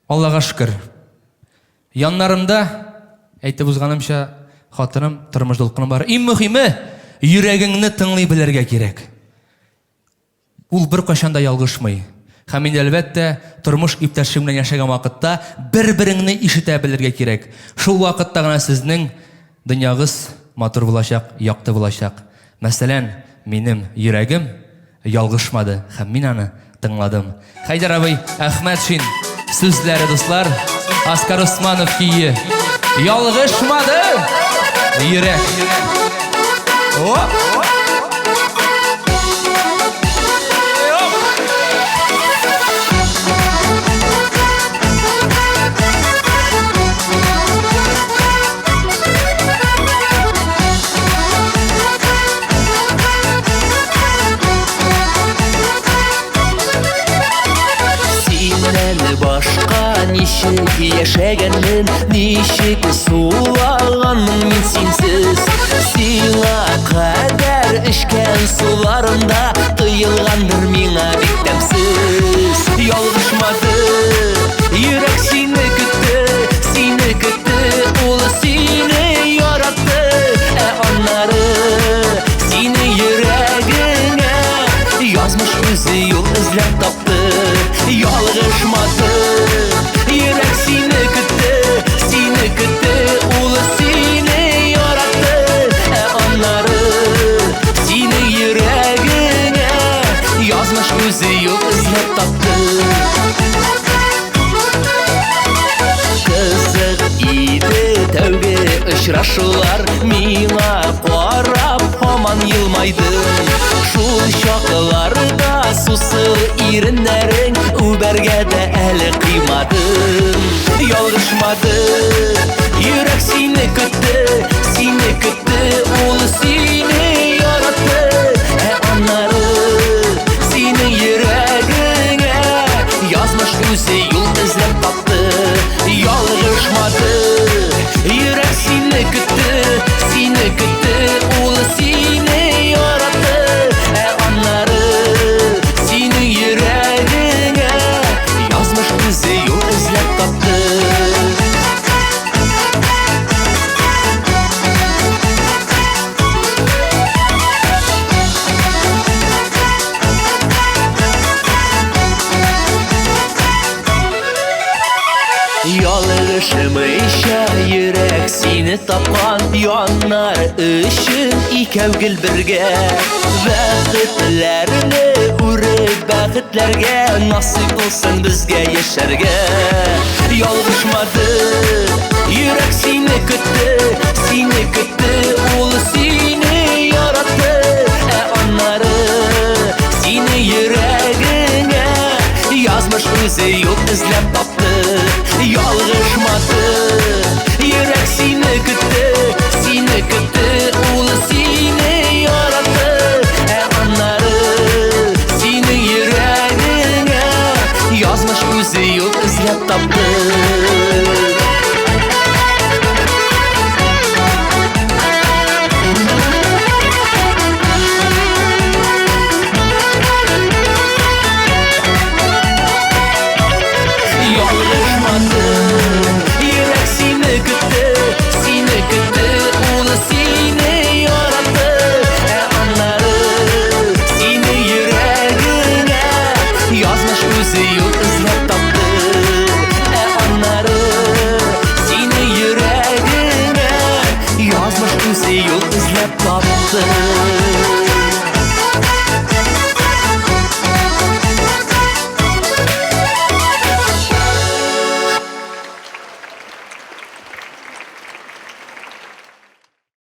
Аллага шөкер. Яннарымда, әйтеп узганымча, хатыным, тормыш дулкыным бар. Иң мөһиме, йөрәгеңне тыңлый белергә кирәк. Ул беркайчан да ялгышмый. Һәм инде, әлбәттә, тормыш иптәшең белән яшәгән вакытта бер-береңне ишетә белергә кирәк. Шул вакытта гына сезнең дөньягыз матур булачак, якты булачак. Мәсәлән, минем йөрәгем ялгышмады һәм мин аны тыңладым. Хәйдәр абый Әхмәтшин сүзләре, дуслар, Аскар Усманов көе. Ялгышмады йөрәк. Оп! Синнән башка ничек яшәгәнмен, ничек сулаганмын мин синсез. Сиңа кадәр эчкән суларымда тоелгандыр миңа бик тәмсез. Ялгышмады, йөрәк сине көтте, сине көтте, ул сине яратты. Ә аннары сине йөрәгеңә язмыш үзе юл эзләп тапты. Ялгышмады, йөрәк сине көтте, сине көтте, ул сине яратты. Ә аннары сине йөрәгеңә язмыш үзе юл эзләп тапты. Кызык иде тәүге очрашулар, миңа карап һаман елмайдың. Шул чакларда сусыл иреннәрең үбәргә дә әле кыймадың. Ялгышмады, йөрәк сине көтте, сине көтте, ул сине яратты. Ә аннары синең йөрәгеңә язмыш үзе юл эзләп тапты. Ялгышмады, йөрәк сине көтте, сине көтте, ул сине яратты. Ә аннары синең йөрәгеңә язмыш үзе юл эзләп тапты. Ялгышмыйча йөрәк сине тапкан, яннар өчен икәү гел бергә. Бәхетләрне үреп бәхетләргә насыйп булсын безгә яшәргә. Ялгышмады, йөрәк сине көтте, сине көтте, ул сине яратты. Ә аннары сине йөрәгеңә язмыш үзе юл эзләп тапты. Ялгышмады, йөрәк сине көтте, сине көтте, ул сине яратты. Ә аннары синең йөрәгеңә язмыш үзе юл эзләп тапты. Ялгышмады, йөрәк сине көтте, сине көтте, ул сине яратты. Ә аннары сине йөрәгеңә язмыш үзе юл эзләп тапты. Ә аннары сине йөрәгеңә язмыш үзе юл эзләп тапты.